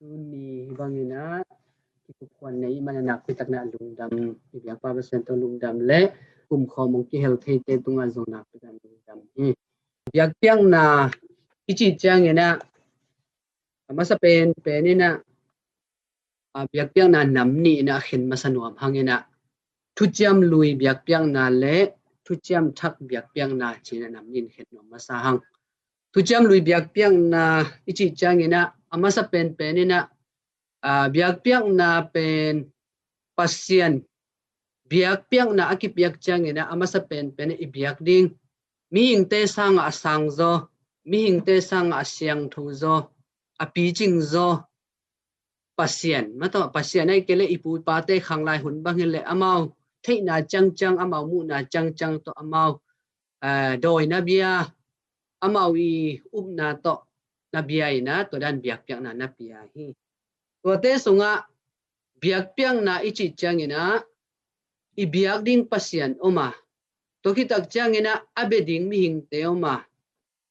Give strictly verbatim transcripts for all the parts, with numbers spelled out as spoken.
Tuni bangin ah kikup khuan nei i hih manin ah nakpi takin ah lungdam, i biakpa Pasian tawh lungdam le kumkhawm hong kihel theite tungah zong nakpi takin lungdam hi. Biakpiakna i cih ciangin ah a masa penpen in ah, a, biakpiakna nam nih in ah a khen masa nuam hang in ah, thuciam lui biakpiakna le thuciam thak biakpiakna ci-in ah nam nih in khen nuam masa hang. Thuciam lui biakpiakna i cih ciangin ah a masa penpen in ah, a, biakpiakna pen Pasian biakpiakna a kipiak ciangin ah a masa penpen i biak ding, mihingte sangah a sangzaw, mihingte sangah a siangthozaw, a picingzaw Pasian, mataw Pasian ahih kei leh i pu i pate khanglai hun bang hi leh amau theihna ciangciang, amau muhna ciangciang tawh amau, eh, dawina bia, amau i upna tawh na bia in ah tua dan biakpiakna na pia hi. Tuate sungah biakpiakna i cih ciangin ah i biak ding Pasian om a, tua khit tak ciangin ah a bia ding mihingte om a,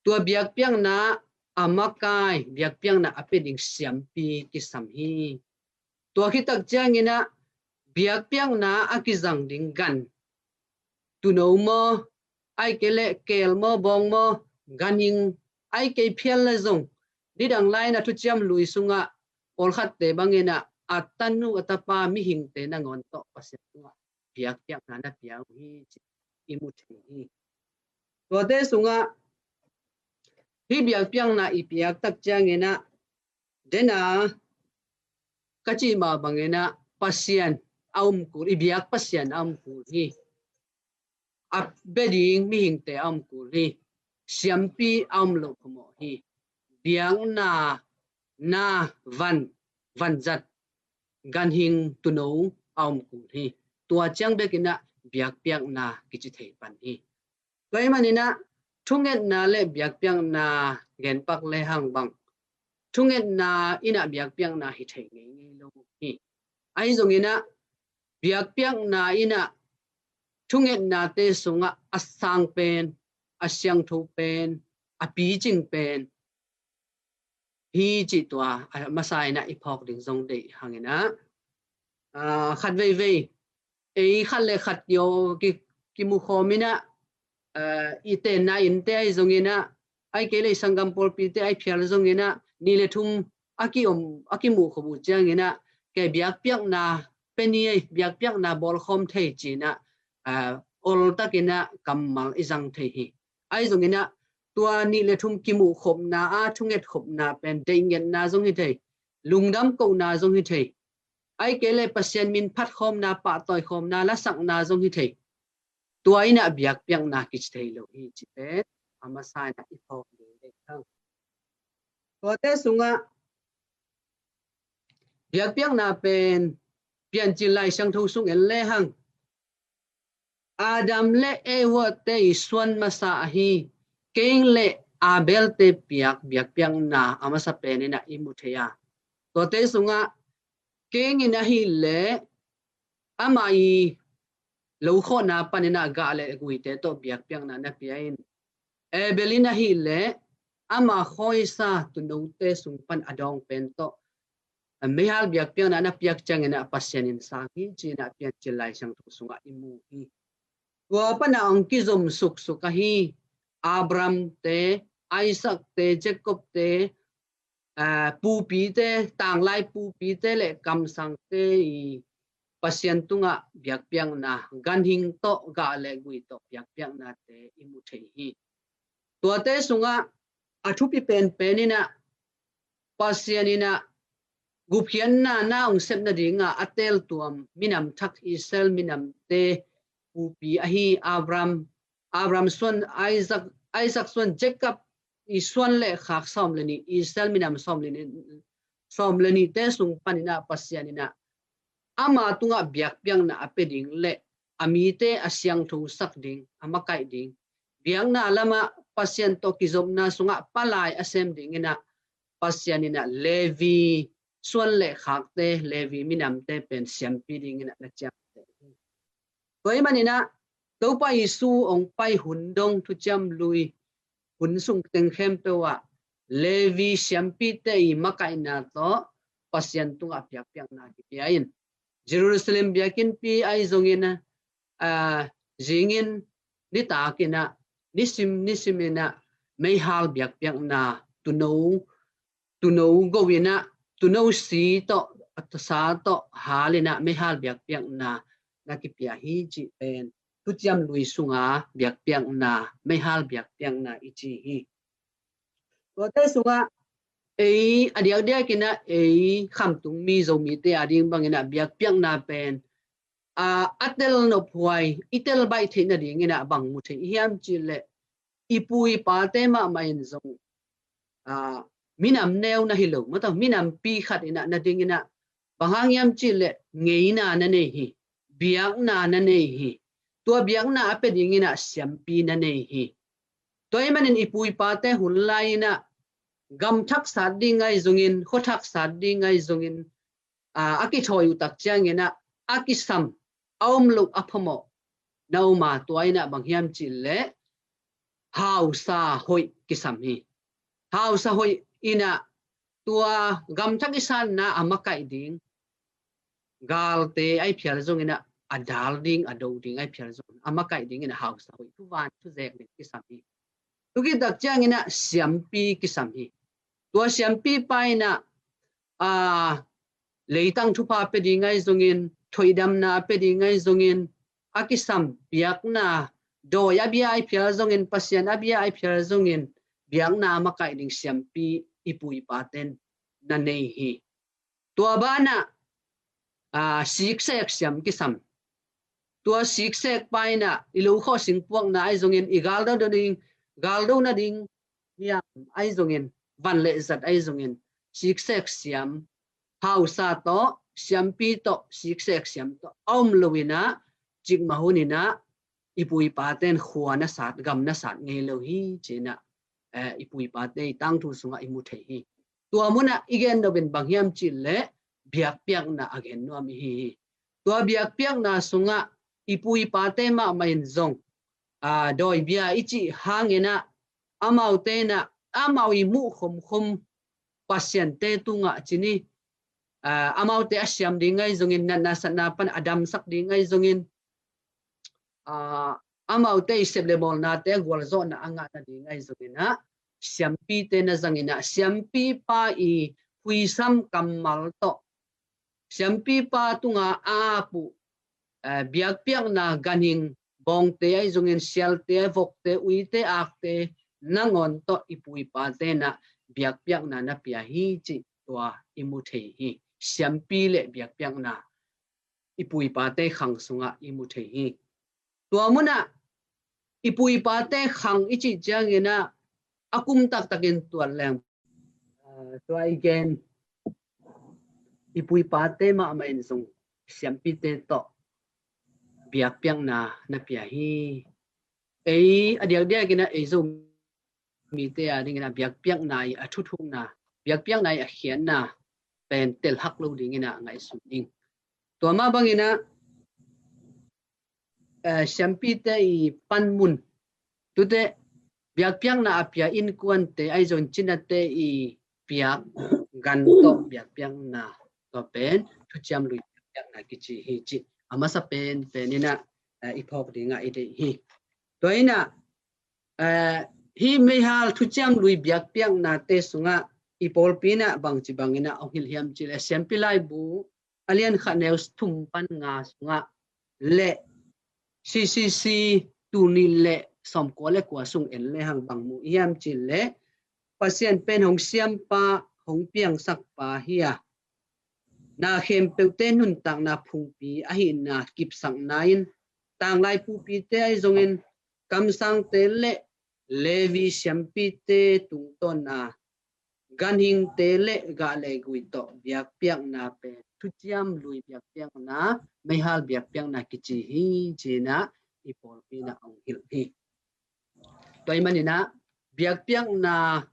tua biakpiakna a makai, biakpiakna a pia ding siampi kisam hi. Tua khit tak ciangin ah biakpiakna a kizang ding gan, tuuno maw, ahih kei leh keel maw, bawng maw, ganhing, ahih kei phial leh zong, nidang lai-in ah thuciam lui sungah pawlkhatte bangin ah a tanu a tapa mihingte nangawn tawh Pasian tungah biakpiakna na pia uh hi ci i mu thei hi. Tuate sungah hih biakpiakna i piak tak ciangin ah, den a ka cih mah bangin ah Pasian a um kul, i biak Pasian a um kul hi. A bia ding mihingte a um kul hi. Siampi a um loh phamawh hi. Biakna na van, vanzat, ganhing, tuuno a um kul hi. Tua ciang bekin ah biakpiakna kici thei pan hi. Tua ahih manin ah thungetna le biakpiakna genpak lehang bang, thungetna in ah biakpiakna hi thei ngeingei lo hi. Ahi zongin ah biakpiakna in ah thungetnate sungah a sang pen, a siangtho pen, a picing pen hi cih tua a masa in ah i phawk ding zong deih hang in ah, ah, khat veivei ei khat le khat kio ki, kimukhawm in ah, ah, i tenna innte ahi zongin ah, ahih kei leh i sanggam pawlpite ahi phial zongin ah, nih le thum a kiom, a kimukhop uh ciangin ah, kei biakpiakna pia ni ei, biakpiakna bawlkhawm thei ci-in ah, ah, oltakin ah kammal i zang thei hi. Ahi zongin ah tua nih le thum kimuhkhopna a thungetkhopna pen deihngetna zong hi thei, lungdam kohna zong hi thei, ahih kei leh Pasian min phatkhawmna, pahtawikhawmna, lasakna zong hi thei. Tua in ah biakpiakna kici thei lo hi cih pen a masa in ah i phawk ding deih hang. Tuate sungah biakpiakna pen Piancil Lai Siangtho sung en lehang, Adam le Eva-te i suan masa ahi Kain le Abel-te piak biakpiakna a masa pen in ah i mu thei a. Tuate sungah Kain in ahih leh amah i lokhawhna panin ah gah le guite tawh biakpiakna na pia in, Abel in ahih leh ama khawisa tuunote sung pan a dawng pen tawh meihal biakpiakna na piak ciangin ah Pasian in sang hi ci-in ah Piancil Lai Siangtho sungah i mu hi. Tua pan ah hong kizom suksuk ahi Abraham-te, Isaac-te, Jacob-te, aa, pupite, tanglai pupite le kamsangte i Pasian tungah biakpiakna, ganhing tawh, gah le gui tawh biakpiaknate i mu thei hi. Tuate sungah a thupi penpen in ah Pasian in ah gupkhiatna na hong sep nadingah a teeltuam minam thak Israel minamte pupi ahi Abraham, Abraham suan Isaac, Isaac suan Jacob i suan le khak sawm le nih, Israel minam sawm le nih, sawm le nihte sung panin ah Pasian in ah ama tungah biakpiakna a pia ding le a mite a siangthosak ding, a makaih ding, biakna lamah Pasian tawh kizopna sungah palai a sem dingin ah Pasian in ah Levi suan le khakte, Levi minamte pen siampi dingin ah na ciamteh hi. Tua ahih manin ah Topa Jesu hong pai hun dong thuciam lui hun sung teng khempeuh ah Levi siampite i makaihna tawh Pasian tungah biakpiakna kipia in. Jerusalem biakinnpi ahi zongin, ah, zingin nitakin ah, nisim nisim in ah, meihal biakpiakna, tuuno, tuuno go in ah, tuuno si tawh, a sa tawh hal in ah, meihal biakpiakna na kipia hi cih pen Thuciam Lui sunga biakpiakna, meihal biakpiakna i ci hi. Tuate sungah ei a diakdiak in ah, ei khamtung mi Zomite a ding bangin ah biakpiakna pen, a, a tel nophuai, i tel baih theih nadingin ah bang mu thei i hiam cih leh, i pu i pate mahmah in zong, a, minam neu na hi lo, mataw, minampi khat in ah na dingin ah, bang hang hiam cih leh ngeina na nei hi, biakna na nei hi. Tua biakna a pia dingin ah siampi na nei hi. Tua ahih manin i pu i pate hun lai in ah, gam thak sat ding ahi zongin, khua thak sat ding ahi zongin, a, a kithawi uh tak ciangin ah, a kisam, a om loh, a phamawh na om a, tua in ah bang hiam cih leh hausa hoih kisam hi. Hausa hoih in ah tua gam thak i satna a makaih ding galte ahi phial zongin ah, a dal ding, a do ding ahi phial zongin a makaih dingin ah hausa hoih, thuvan thuzek ding kisam hi. Tua khit tak ciangin ah siampi kisam hi. Tua siampi pa in ah, a, leitang thupha pia ding ahi zongin, thoihdamna pia ding ahi zongin, a kisam biakna, dawi a bia ahi phial zongin, Pasian a bia ahi phial zongin, biakna a makaih ding siampi i pu i paten na nei hi. Tua banah, a, siksek siam kisam. Tua siksek pa in ah, i lo khawh singpuakna ahi zongin, i galdo nading, galdo nading hiam ahi zongin, van le zat ahi zongin, siksek siam, hausa tawh, siampi tawh, siksek siam tawh a om lo in ah, cikmah hun in ah i pu i paten khua na sat, gam na sat ngei lo hi ci in ah, eh, i pu i pate i tangthu sungah i mu thei hi. Tua munah i gen nop in bang hiam cih leh biakpiakna a gen nuam i hi hi. Tua biakpiakna sungah i pu i pate mahmah in zong, a, dawi bia i cih hangin ah, amaute in ah, amau i muh khomkhom Pasiante tungah ci ni, a, amaute a siam ding ahi zongin, natna satna pan a damsak ding ahi zongin, a, amaute i sep le mawlnate a gualzawhna a ngah nading ahi zongin ah, siampite na zangin ah, siampipa i huisam kammal tawh, siampipa tunga a ap uh, eh, biakpiakna ganhing, bawngte ahi zongin, sialte, vokte, uite, akte nangawn tawh i pu i pate in ah biakpiakna na pia hi cih tua i mu thei hi. Siampi le biakpiakna i pu i pate khang sungah i mu thei hi. Tua munah i pu i pate khang i cih ciangin ah, a kum taktakin tuat leng, ah, tua i gen, i pu i pate mahmah in zong siampite tawh biakpiakna na pia hi. Ei a diakdiakin ah ei Zomite a dingin ah biakpiakna i a thuthukna, biakpiakna i a khiatna pen telhak lo dingin ah ngaihsun ding. Tua mah bangin ah, eh, siampite i panmun, tute biakpiakna a pia innkuante ahi zong cinate i piak gan tawh biakpiakna, tua pen Thuciam Lui biakpiakna kici hi cih a masa penpen in ah, eh, i phawk dingah i deih hi. Tua in ah, eh, hih meihal Thuciam Lui biakpiaknate sungah i pawlpi in ah bangci bangin ah hong hilh hiam cih leh, Siampi Laibu a lian khat neu thum pan nga sungah le C C C tul nih le sawmkua le kua sung en lehang bang mu i hiam cih leh, Pasian pen hong siampa, hong piangsakpa hi a, na khempeuhte nuntakna phungpi ahihna kipsakna in, tanglai pupite ahi zongin, kamsangte le Levi siampite tungtawna ganhingte le gah le gui tawh biakpiakna pen Thuciam Lui biakpiakna, meihal biakpiakna kici hi ci-in ah i pawlpi in ah hong hilh hi. Tua ahih manin ah biakpiakna,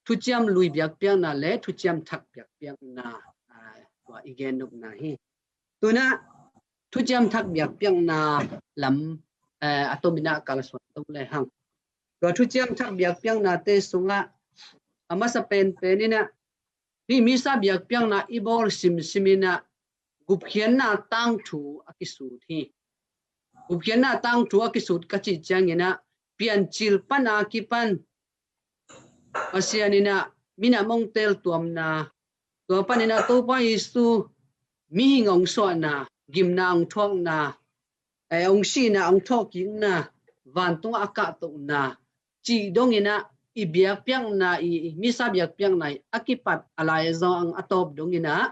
Thuciam Lui biakpiakna le Thuciam Thak biakpiakna, ah, tua i gen nopna hi. Tu-in ah Thuciam Thak biakpiakna lam, eh, a tomin ah kalsuan to lehang. Tua Thuciam Thak biakpiaknate sungah a masa penpen in ah Hih misa biakpiakna i bawl simsim in ah gupkhiatna tangthu a kisut hi. Gupkhiatna tangthu a kisut ka cih ciangin ah piancil pan a kipan Pasian in ah minam hong teltuamna, tua panin ah Topa Jesu mihing hong suahna, gimna hong thuakna, eh, hong sihna hong thawhkikna, vantungah a kahtohna cih dongin ah i biakpiakna, i, i misa biakpiakna i a kipat a lai zong a tawp dongin ah,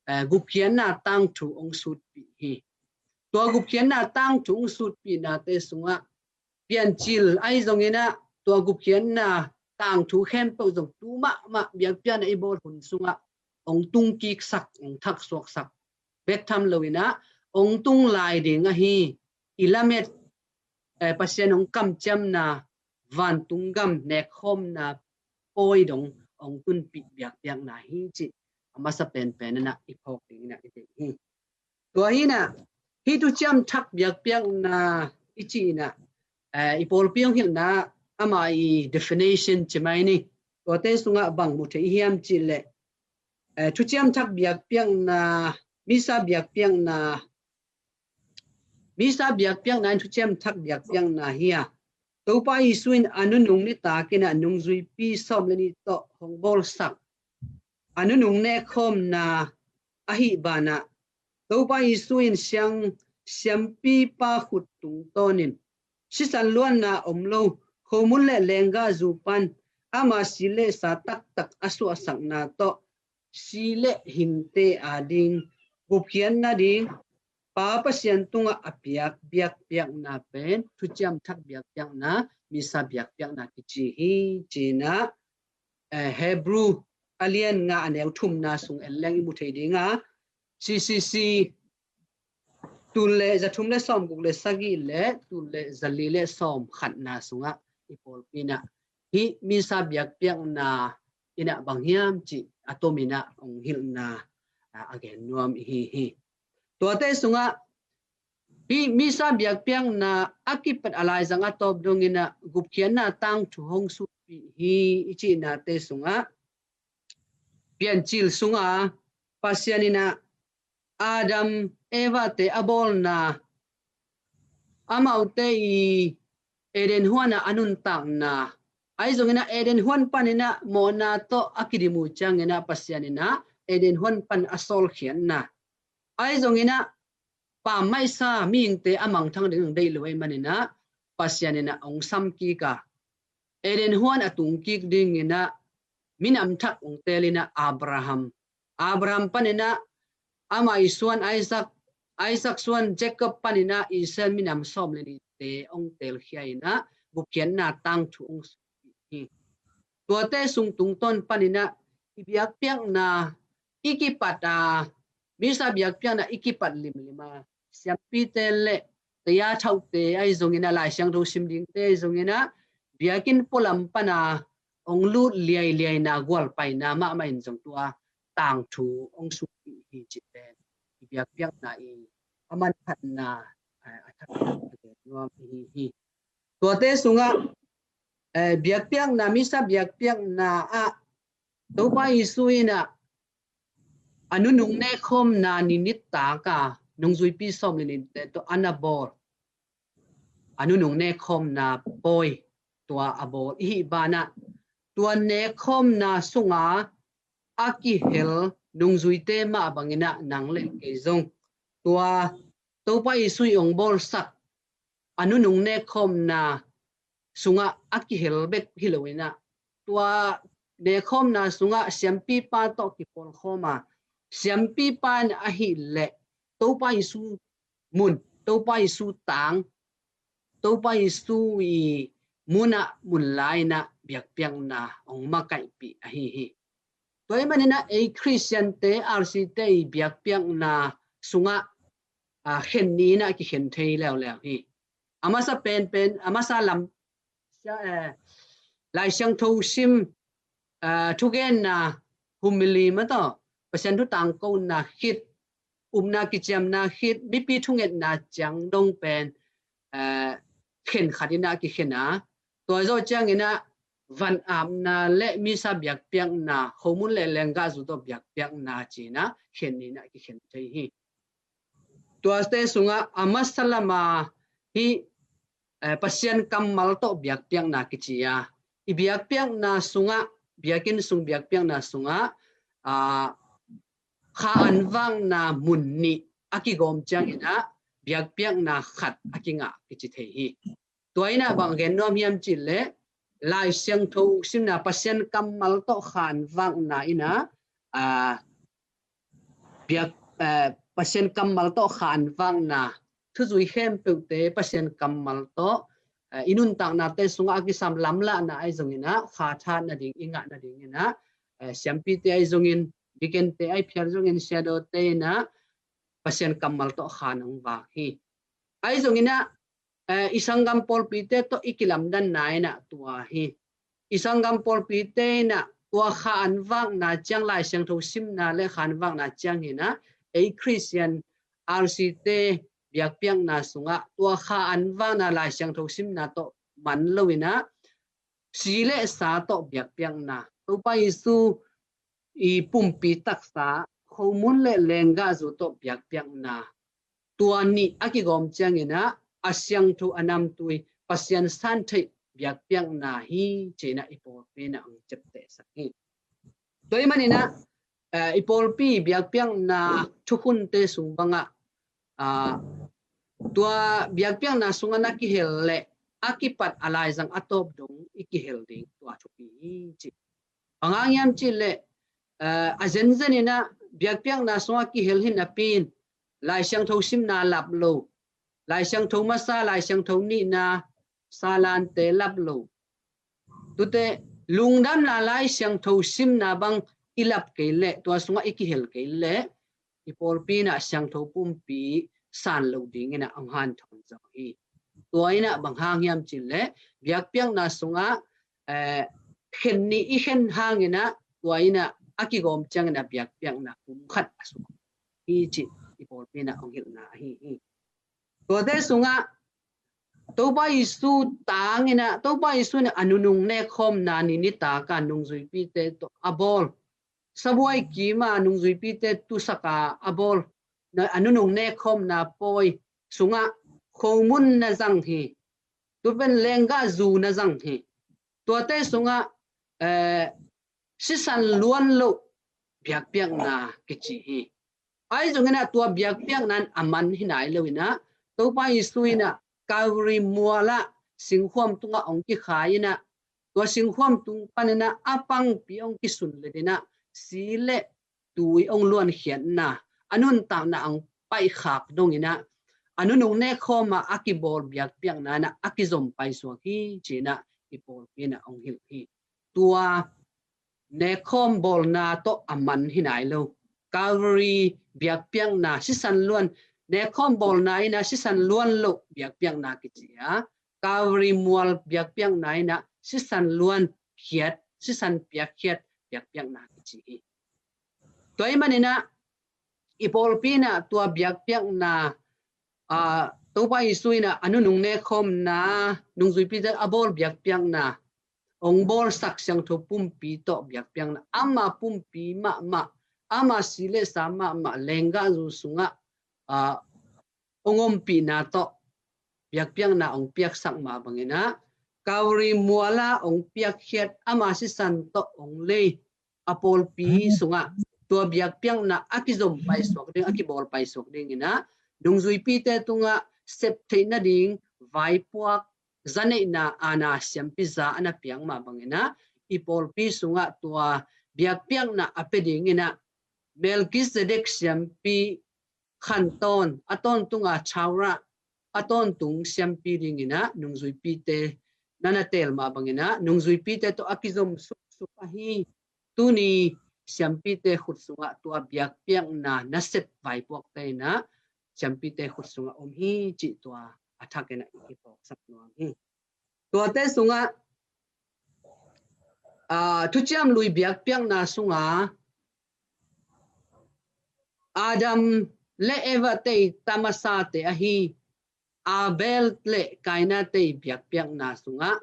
eh, gupkhiatna tangthu hong sutpih hi. Tua gupkhiatna tangthu hong sutpihnate sungah piancil ahi zongin ah tua gupkhiatna tangthu khempeuh zong tu mahmah biakpiakna i bawl hun sungah hong tungkiksak, hong thaksuaksak bek tham loin ah hong tung lai ding ahi i lamet, eh, Pasian hong kamciamna, vantung gam nekkhawmna pawi dong hong tunpih biakpiakna hi cih a masa penpen in ah i phawk dingin ah i deih hi. Tua hi in ah hih thuciam thak biakpiakna i cih in ah, eh, i pawlpi hong hilhna ama i definition ci mai ni. Tuate sungah bang mu thei hiam cih leh, eh, thuciam thak biakpiakna, misa biakpiakna, misa biakpiakna in thuciam thak biakpiakna hi a, Topa Jesu in a nunung nitak in ah nungzuipi sawm le nih tawh hong bawlsak a nunung nekkhawmna ahih banah Topa Jesu in siang, siampipa khut tungtawnin sisan luanna om lo khomun le lenggahzu pan ama si le sa taktak a suahsakna tawh si le hingte a ding gupkhiat nading Pa Pasian tungah a piak biakpiakna pen thuciam thak biakpiakna, misa biakpiakna kici hi ci-in ah, eh, Hebrew a lian nga a neu thumna sung en leng i mu thei ding a, C C C tul le za thum le sawm guk le sagih le tul le za li le sawm khatna sungah i pawlpi in ah hih misa biakpiakna in ah bang hiam cih a tomin ah hong hilhna, ah, a gen nuam i hi hi. Tuate sungah hih misa biakpiakna a kipat a laizang a tawp dongin ah gupkhiatna tangthu hong sutpih hi i cihnate sungah piancil sungah Pasian in ah Adam Eva te a bawlna, amaute i Eden huan ah a nuntakna, ahi zongin ah Eden huan panin ah mawhna tawh a kidim uh ciangin ah Pasian in ah Eden huan pan a sawlkhiatna, ahi zongin ah pammaihsa mihingte a mangthang ding deih lo ahih manin ah Pasian in ah hong sam kik a, Eden huan a tung kik dingin ah minam thak hong teel in ah Abraham, Abraham panin ah ama i suan Isaac, Isaac suan Jacob panin ah Israel minam sawm le nihte hong teelkhia in ah gupkhiatna tangthu hong sutpih hi. Tuate sung tungtawn panin ah i biakpiakna i kipat a, misa biakpiakna i kipat limlim a, siampite le taya thaute ahi zongin ah, Lai Siangtho sim dingte ahi zongin ah, biakinn pualam pan a hong lut liailiaina gualpaina mahmah in zong tua tangthu hong sutpih hi cih pen i biakpiakna i a manphatna, eh, a thak a gen nuam i hi hi. Tuate sungah, eh, biakpiakna, misa biakpiakna ah Topa Jesu in ah a nunung nekkhawmna ni nitak a nungzuipi sawm le nihte tawh a na bawl, a nunung nekkhawmna pawi tua a bawl i hih banah tua nekkhawmna sunga a kihel nungzuite mah bangin ah nang le kei zong tua Topa Jesu i hong bawlsak a nunung nekkhawmna sungah a kihel bek hi loin ah tua nekkhawmna sungah siampipa tawh kipawlkhawm a, siampipa in ahih leh Topa Jesu mun, Topa Jesu tang, Topa Jesu i munah mun la-in ah biakpiakna hong makaihpih ahi hi. Tua ahih manin ah ei Khristiante, R C te i biakpiakna sungah, ah, khen ni-in ah kikhen thei leuleu hi. A masa penpen, a masa lam, sia, eh, Lai Siangtho sim, ah, thugenna, humili mah tawh, Pasian thu tangkona khit, upna kiciamna khit, mipi thungetna ciang dong pen, eh, khen khat in ah kikhen a, tua zawh ciangin ah van apna le misa biakpiakna, khomun le lenggahzu tawh biakpiakna ci-in ah khen nih in ah kikhen thei hi. Tuate sungah a masa lama hih, eh, Pasian kammal tawh biakpiakna kici a, i biakpiakna sungah, biakinn sung biakpiakna sungah, ah, kha an vakna mun nih a kigawm ciangin ah biakpiakna khat a kingah kici thei hi. Tua in ah bang gen nuam hiam cih leh, Lai Siangtho simna, Pasian kammal tawh kha an vakna in ah, ah, biak, eh, Pasian kammal tawh kha an vakna, thuzui khempeuhte Pasian kammal tawh, eh, i nuntaknate sungah a kisam lamlahna ahi zongin ah, kha tha nading i ngah nadingin ah, eh, siampite ahi zongin, dikente ahi phial zongin, siadawte in ah Pasian kammal tawh kha an vak hi. Ahi zongin ah, eh, i sanggam pawlpite tawh i kilamdanna in ah tua hi. I sanggam pawlpite in ah tua kha an vakna ciang, Lai Siangtho simna le kha an vakna ciangin ah, ei Khristian R C te biakpiakna sungah tua kha an vakna, Lai Siangtho simna tawh man loin ah, si le sa tawh biakpiakna, Topa Jesu i pumpi taksa, khomun le lenggahzu tawh biakpiakna, tua nih a kigawm ciangin ah a siangtho, a namtui, Pasian santheih biakpiakna hi ci-in ah i pawlpi in ah hong ciaptehsak hi. Tua ahih manin ah, eh, i pawlpi biakpiakna thukhunte sung bangah, ah, tua biakpiakna sungah na kihel leh a kipat a laizang a tawp dong i kihel ding tua thupi hi ci. Bang hang hiam cih leh, eh, a zenzen in ah biakpiakna sungah kihel hi napi-in, Lai Siangtho simna lap lo, Lai Siangtho masa, Lai Siangtho nihna, salante lap lo. Tuate lungdamna Lai Siangtho simna bang i lap kei leh, tua sungah i kihel kei leh, i pawlpi in ah siangtho pumpi san lo dingin ah hong hanthawn zaw hi. Tua in ah bang hang hiam cih leh, biakpiakna sungah, eh, khen nih i khen hangin ah, tua in ah a kigawm ciangin ah biakpiakna pum khat a suk hi cih i pawlpi in ah hong hilhna ahi hi. Tuate sungah Topa Jesu tangin ah, Topa Jesu in ah a nunung nekkhawmna ni nitak a nungzuipite tawh a bawl, sabuai kim a nungzuipite tusak a a bawl, na, a nunung nekkhawmna pawi sungah khomun na zang hi. Tua pen lenggahzu na zang hi. Tuate sungah, eh, sisan luan loh biakpiakna kici hi. Ahi zongin ah tua biakpiakna in a man hi nai lo in ah, Topa Jesu in ah Calvary mual ah singkhuam tungah hong kikhai in ah, tua singkhuam tung panin ah a pangpi hong kisun let in ah, si le tui hong luankhiatna, a nuntakna hong paihkhak dongin ah, a nunung nekkhawm a a kibawl biakpiakna in ah a kizom paisuak hi ci-in ah i pawlpi in ah hong hilh hi. Tua nekkhawm bawlna tawh a man hi nai lo. Calvary biakpiakna sisan luan, nekkhawm bawlna in ah sisan luan loh biakpiakna kici a, Calvary mual biakpiakna in ah sisan luan khiat, sisan piakkhiat biakpiakna kici hi. Tua ahih manin ah i pawlpi in ah tua biakpiakna, ah, Topa Jesu in ah a nunung nekkhawmna, nungzuipite a bawl biakpiakna, hong bawlsak siangtho pumpi tawh biakpiakna, ama pumpi mahmah, ama si le sa mahmah lenggahzu sungah, ah, hong ompihna tawh biakpiakna hong piaksak mah bangin ah, Calvary mual ah hong piakkhiat ama sisan tawh hong lei a pawlpi sungah tua biakpiakna a kizom paisuak ding, a kibawl paisuak dingin ah, nungzuipite tungah sep theih nading vaipuak, zaneihna, aana, siampi za a na piak mah bangin ah, i pawlpi sungah tua biakpiakna a pia dingin ah, Melchizedek siampi khantawn, a tawntunga chaura, a tawntung siampi dingin ah nungzuipite na na teel mah bangin ah, nungzuipite tawh a kizom suksuk ahi tuni siampite khut sungah tua biakpiakna nasep vaipuakte in ah siampite khut sungah om hi cih tua a thakin ah i phawksak nuam hi. Tuate sungah, ah, Thuciam Lui biakpiakna sungah Adam le Eva te i ta masate ahi Abel le Kaina te i biakpiakna sungah,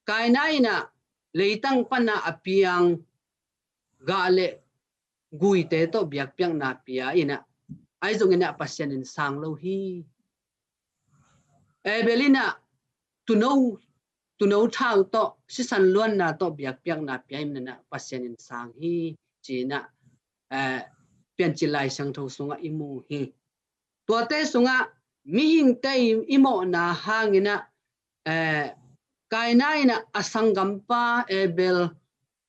Kaina in ah leitang pana a piang gah le guite tawh biakpiakna pia inah, ahi zongin ah Pasian in sang lo hi. Abel inah tuuno, tuuno thau tawh, sisan luanna tawh biakpiakna pia inah Pasian in sang hi, ci-inah, eh, Piancil Lai Siangtho sungah i mu hi. Tuate sungah mihingte i, i mawhna hanginah, eh, Kaina inah a sanggampa Abel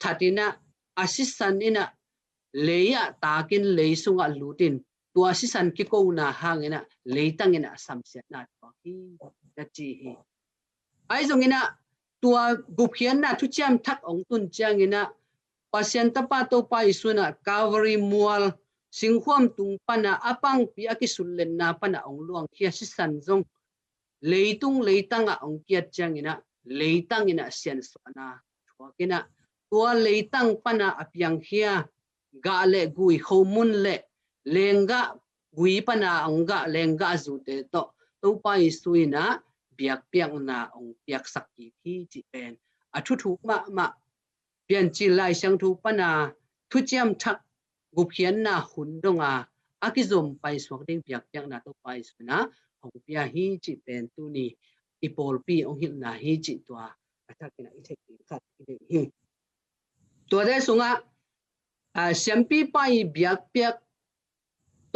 that inah, a sisan inah lei ah takin lei sungah lutin, tua sisan kikona hanginah leitang inah a samsiatna thuak hi, na ci hi. Ahi zonginah tua gupkhiatna thuciam thak hong tun cianginah Pasian Tapa Topa Jesu inah Calvary mual singkhuam tung pana a pangpi a kisullenna pana hong luangkhia sisan zong leitung leitangah hong kiat cianginah leitang inah siansuahna thuak inah, tua leitang pana a piangkhia gah le gui, khomun le lenggah gui pana hong gah lenggah zute tawh Topa Jesu inah biakpiakna hong piaksak kik hi cih pen a thuthuk mahmah, Piancil Lai Siangtho pana thuciam thak gupkhiatna hun donga a kizom paisuak ding biakpiakna Topa Jesu inah hong pia hi cih pen tuni i pawlpi hong hilhna hi cih tua a thakinah i theih ding khat i deih hi. Tuate sungah, ah, siampipa i biakpiak,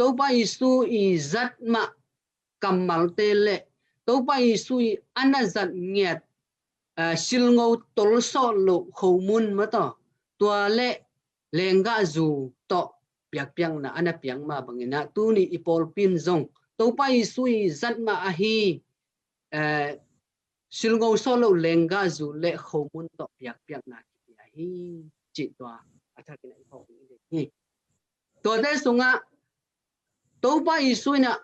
Topa Jesu i zat mah kammalte le Topa Jesu i a na zat ngiat, ah, silngo tolsawh loh khomun mataw, tua le lenggahzu tawh biakpiakna a na piak mah banginah tuni i pawlpi in zong Topa Jesu i zat mah ahi, eh, silngo sawh loh lenggahzu le khomun tawh biakpiakna kipia hi cih tua a thakinah i phawk ding hi. Tuate sungah Topa Jesu inah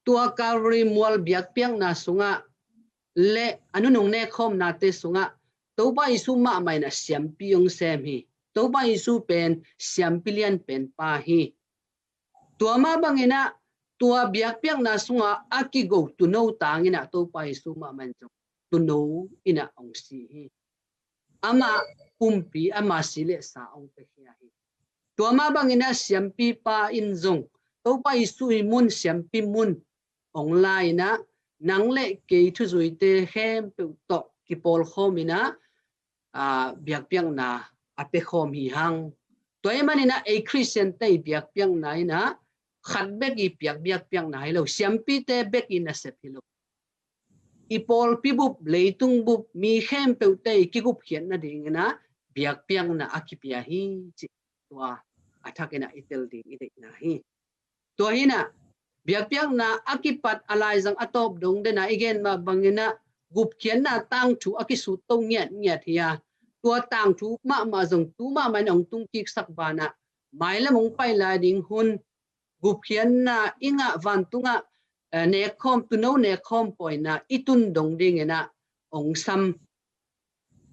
tua Calvary mual biakpiakna sungah le a nunung nekkhawmnate sungah Topa Jesu mahmah inah siampi hong sem hi. Topa Jesu pen siampi lianpen pa hi. Tua mah banginah tua biakpiakna sungah a kigo tuuno tanginah Topa Jesu mahmah in zong tuuno inah hong si hi. Ama pumpi, ama si le sa hong piakhia hi. Tua mah banginah siampipa in zong Topa Jesu i mun, siampi mun hong la inah, nang le kei thuzuite khempeuh tawh kipawlkhawm inah, ah, biakpiakna a piakhawm hi hang. Tua ahih maninah ei Khristiante i biakpiakna inah khat bek i piak biakpiakna hi lo, siampite bek i nasep hi lo. I pawlpi bup, leitung bup, mi khempeuhte i kigupkhiatna dinginah biakpiakna a kipia hi cih tua a thakinah i tel ding i deihna hi. Tua hinah biakpiakna a kipat a laizang a tawp dong dena i gen mah banginah gupkhiatna tangthu a kisutto ngiatngiat hi a, tua tangthu mahmah zong tu mahmah in hong tungkiksak banah mailam hong pai lai ding hun gupkhiatna i ngah vantungah, eh, nekkhawm, tuuno nekkhawm pawina i tun dong dinginah hong sam,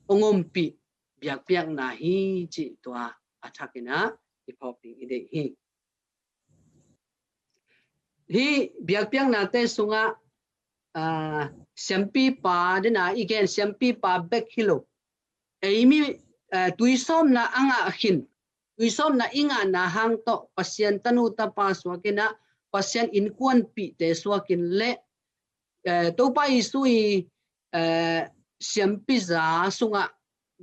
hong ompih biakpiakna hi cih tua a thakinah i phawk ding i deih hi. Hih biakpiaknate sungah, ah, siampipa dena i gen, siampipa bek hi lo. Ei mi, ah, tuisawmna a ngah khin, tuisawmna i ngahna hang tawh Pasian tanu tapa suakinah, Pasian innkuanpihte suakin le, eh, Topa Jesu i, eh, siampiza sungah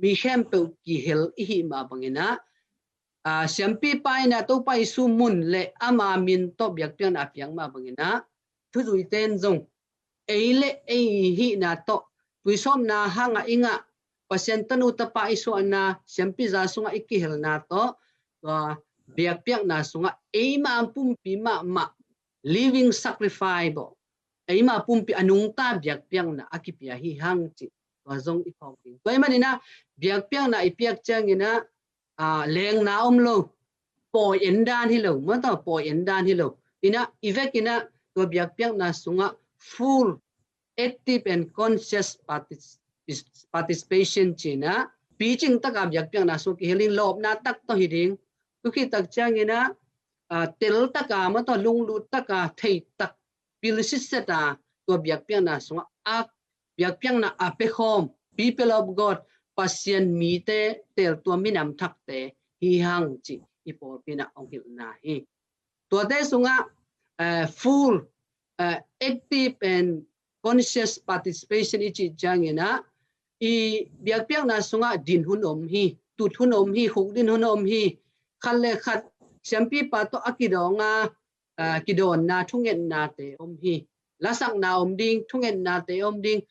mi khempeuh kihel i hih mah banginah, ah, siampipa inah Topa Jesu mun le ama min tawh biakpiakna a piak mah banginah thuzuite in zong ei le ei hihna tawh tuisawmna hangah i ngah Pasian tanu tapa i suahna siampiza sungah i kihelna tawh tua biakpiakna sungah eima pumpi mahmah living sacrifice bawh, eima pumpi a nungta biakpiakna a kipia hi hang cih tua zong i phawk ding. Tua ahih maninah biakpiakna i piak cianginah, ah, lengna om lo, pawi endan hi lo, mataw pawi endan hi lo. Inah i vekinah tua biakpiakna sungah full, active and conscious partic-, participation cinah picing taka biakpiakna sungah kihel ding, lawpna tak tawh hi ding. Tukhi tak cianginah, ah, tel taka mataw lunglut taka thei tak pil sitseta tua biakpiakna sungah a biakpiakna a pekhawm, people of God, Pasian mite, teltuam minam thakte hi hang cih i pawlpi in ah hong hilhna hi. Tuate sungah, eh, full, eh, active and conscious participation i cih ciangin ah, i biakpiakna sungah din hun om hi, tut hun om hi, hukdin hun om hi, khat le khat siampipa tawh a kidawng a, ah, kidawnna, thungetnate om hi. Lasakna om ding, thungetnate om ding.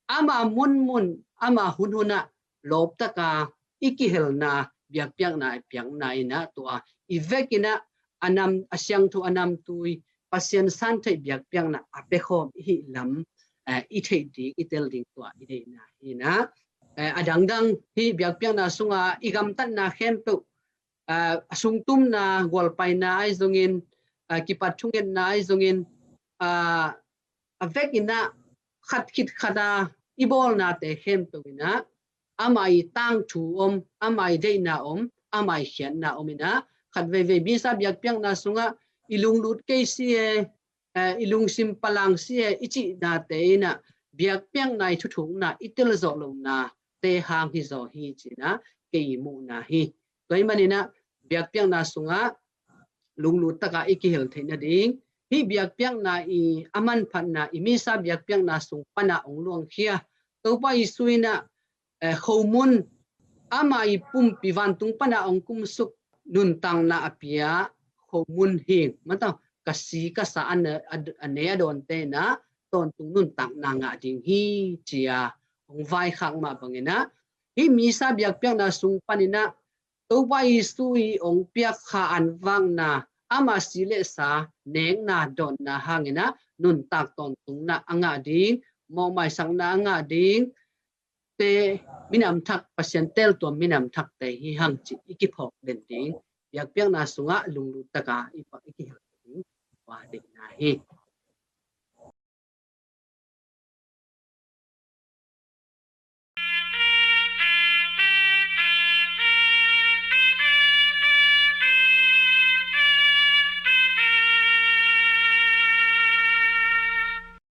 Ama munmun, ama hunhunah lawptaka i kihelna biakpiakna i piakna in ah, tua i vekin ah a nam, a siangtho, a namtui, Pasian santheih biakpiakna a pekhawm i hih lam, eh, i theih ding, i tel ding, tua i deihna hi in ah. Eh, a dangdang hi biakpiakna sunga i gamtatna khempeuh, ah, a sungtumna, gualpaina ahi zongin, ah, kipat thungetna ahi zongin, ah, a vekin ah khat khit khat a i bawlnate khempeuh in ah, ama i tangthu om, ama i deihna om, ama i khiatna om in ah, khat veivei misa biakpiakna sungah i lunglut kei si e, eh, i lungsim palang si e i cihnate in ah, biakpiakna i thuthukna i telzawh lohnate hang hizaw hi ci in ah kei i muhna hi. Tua ahih manin ah biakpiakna sungah lunglut taka i kihel theih nading, hih biakpiakna i a manphatna, i misa biakpiakna sung pana hong luangkhia Topa Jesu in ah, eh, khomun, ama i pumpi vantung pana hong kumsuk nuntakna a pia khomun hi. Mataw, ka si ka sa a ne, a, a ne a dawnte in ah tawntung nuntakna ngah ding hi ci-a hong vaikhak mah bangin ah, hih misa biakpiakna sung panin ah Topa Jesu i hong piak kha anvakna, ama si le sa nekna dawnna hangin ah nuntak tawntungna a ngah ding, mawhmaisakna a ngah ding te, minam thak, Pasian teltuam minam thakte hi hang cih i kiphawk den ding, biakpiakna sungah lunglut taka i pak i kihel ding, tua deihna hi.